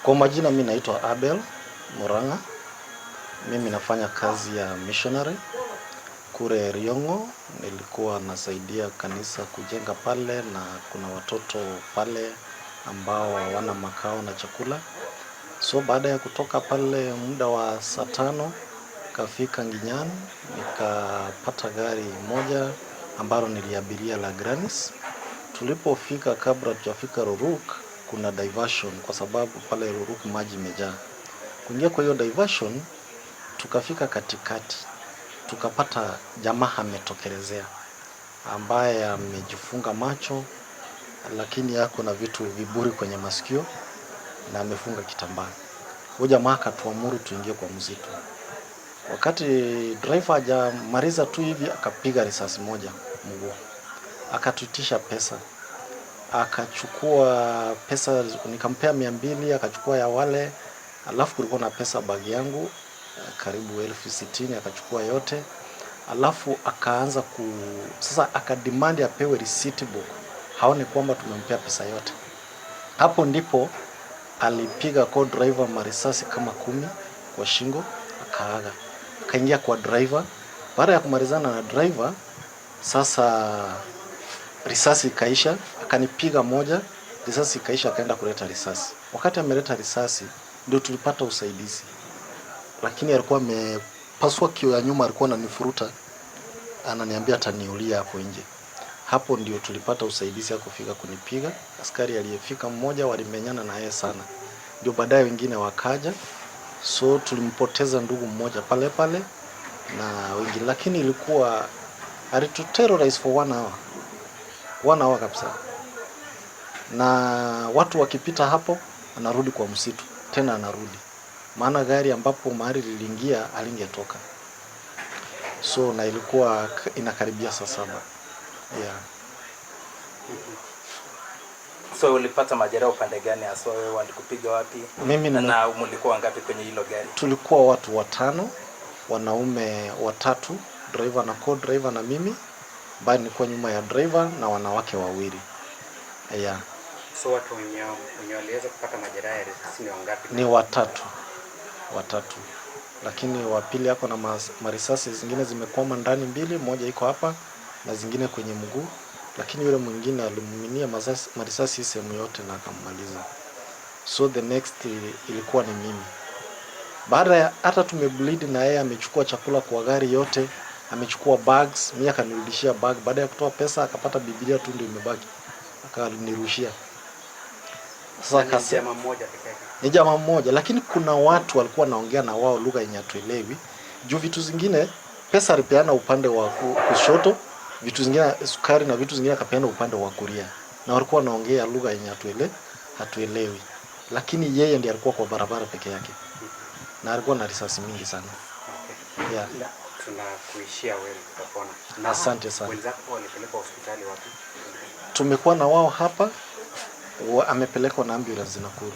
Kwa majina mi naitwa Abel Murang'a. Mimi nafanya kazi ya missionary kule Riongo. Nilikuwa nasaidia kanisa kujenga pale, na kuna watoto pale ambao hawana makao na chakula. So baada ya kutoka pale muda wa saa 5 kafika Nginyan, nikapata gari moja ambalo niliabiria la Grannies. Tulipofika, kabla tujafika Loruk, kuna diversion kwa sababu pale Loruk maji imejaa. Kuingia kwa hiyo diversion, tukafika katikati, tukapata jamaa ametokelezea ambaye amejifunga macho, lakini ako na vitu viburi kwenye masikio na amefunga kitambaa. Huyu jamaa akatuamuru tuingie kwa msitu. Wakati driver hajamaliza tu hivi, akapiga risasi moja mguu, akatuitisha pesa, akachukua pesa, nikampea 200, akachukua ya wale, alafu kulikuwa na pesa bag yangu karibu 60,000, akachukua yote, alafu akaanza ku sasa akademand apewe receipt book, haone kwamba tumempea pesa yote. Hapo ndipo alipiga co-driver marisasi kama 10 kwa shingo, akaaga, akaingia kwa driver. Baada ya kumalizana na driver, sasa risasi ikaisha, akanipiga moja, risasi ikaisha, akaenda kuleta risasi. Wakati ameleta risasi ndio tulipata usaidizi, lakini alikuwa amepasua kio ya nyuma, alikuwa ananifuruta, ananiambia ataniulia hapo nje. Hapo ndio tulipata usaidizi ya kufika kunipiga. Askari aliyefika mmoja walimenyana na yeye sana, ndio baadaye wengine wakaja, so tulimpoteza ndugu mmoja pale pale na wengine, lakini ilikuwa alituterrorize for one hour, one hour kabisa, na watu wakipita hapo anarudi kwa msitu tena anarudi, maana gari ambapo mahali liliingia alingetoka, so na ilikuwa inakaribia saa 7, yeah. So ulipata majeraha upande gani haswa wewe, walikupiga wapi? Mimi Na mlikuwa wangapi kwenye hilo gari? Tulikuwa watu watano, wanaume watatu, driver na co-driver na mimi ambaye nilikuwa nyuma ya driver na wanawake wawili, yeah. So watu wenye waliweza kupata majeraha ya risasi ni wangapi? Ni watatu, watatu, lakini wa pili ako na marisasi zingine zimekwama ndani mbili, moja iko hapa na zingine kwenye mguu, lakini yule mwingine alimiminia marisasi sehemu yote na akammaliza. So the next ilikuwa ni mimi. Baada ya hata tumebleed na yeye amechukua chakula kwa gari yote, amechukua bags, mimi akanirudishia bag. Baada ya kutoa pesa akapata Biblia tu ndio imebaki, akanirushia. Sasa Ni jamaa mmoja peke yake. Ni jamaa mmoja, lakini kuna watu walikuwa wanaongea na wao lugha yenye hatuelewi. Juu vitu zingine pesa alipeana upande wa kushoto, vitu zingine sukari na vitu zingine akapeana upande wa kulia, na walikuwa wanaongea lugha yenye hatuelewi, lakini yeye ndiye alikuwa kwa barabara peke yake na alikuwa na risasi mingi sana. Okay. Yeah. Na tunakuishia wewe utapona. Na Asante sana. wenzako walipelekwa hospitali wapi? Tumekuwa na wao hapa, amepelekwa na ambulance Nakuru.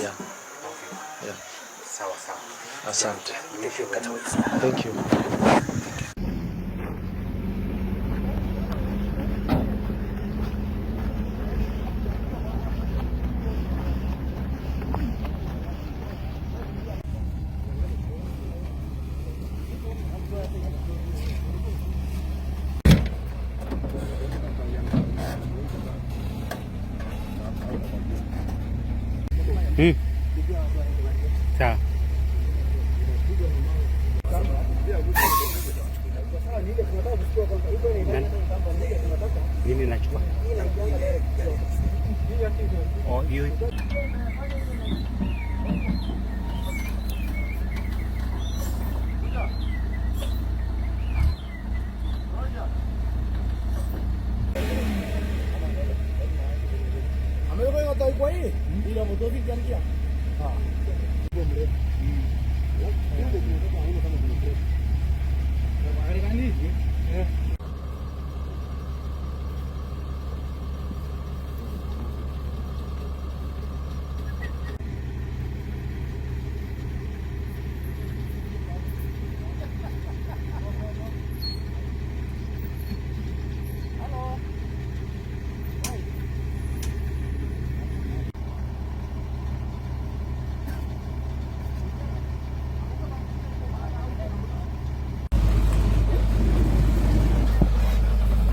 Yeah. Okay. Yeah. Sawa sawa. Asante. Thank you. Thank you. Sawa. Nini nachukua? Oh, hiyo.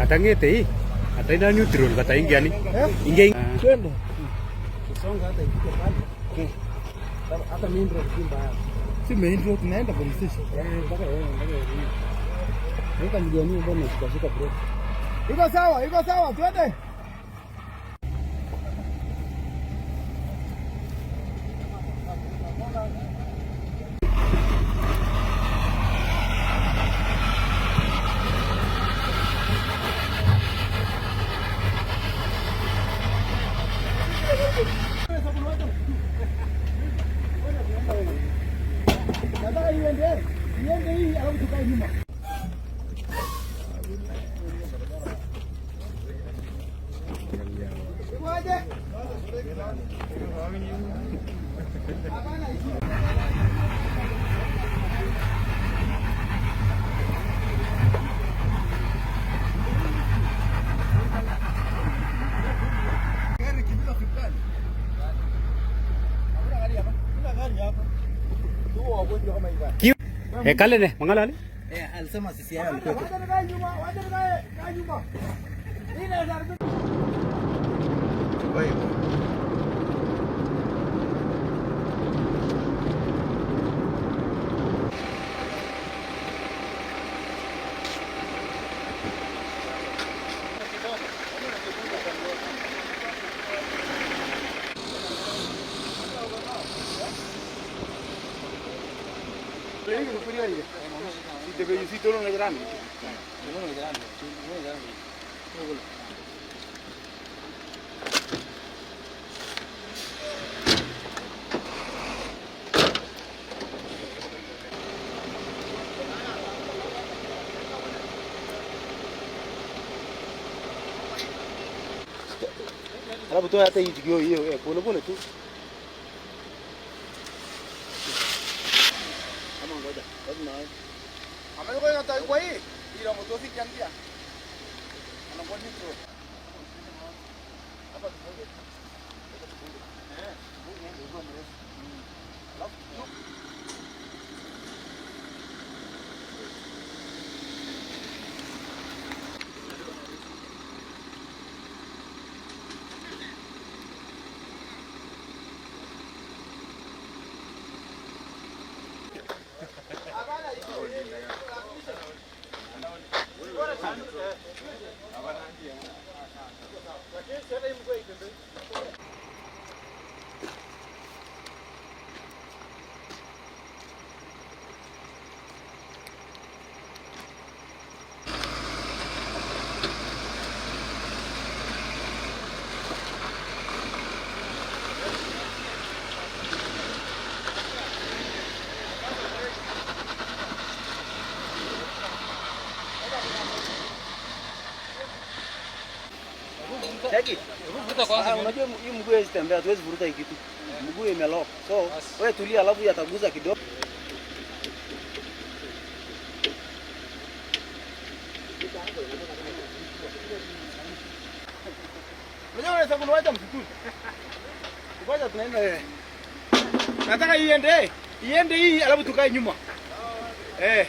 Atangete hii. Ataenda neutral kataingia ni. Ingia. Twende. Tusonga hata ifike pale. Hata main road si mbaya. Si main road tunaenda police station. Mpaka mpaka. Weka mjamii mbona unashika break. Iko sawa, twende. Nataka iende. Iende hii alafu tukae nyuma. Kale ne, mangalali? Alisema sisi yao alikuwa. Alafu toa hata hii jigio hiyo pole pole tu. Kama ngoja, lazima. Amekuwa inataka kwa hii. Ila motosi kiangia. Anakuwa nitro. Hapa tufunge. Hapa tufunge. Tufunge ndio mrefu. Alafu Unajua hii mguu haiwezi tembea, hatuwezi vuruta hii kitu. Mguu imelock. So, wewe tulia alafu yataguza kidogo. Unajua unaweza kuniwacha msituni. Kwanza tunaenda wewe. Nataka iende. Iende hii alafu tukae nyuma. Eh.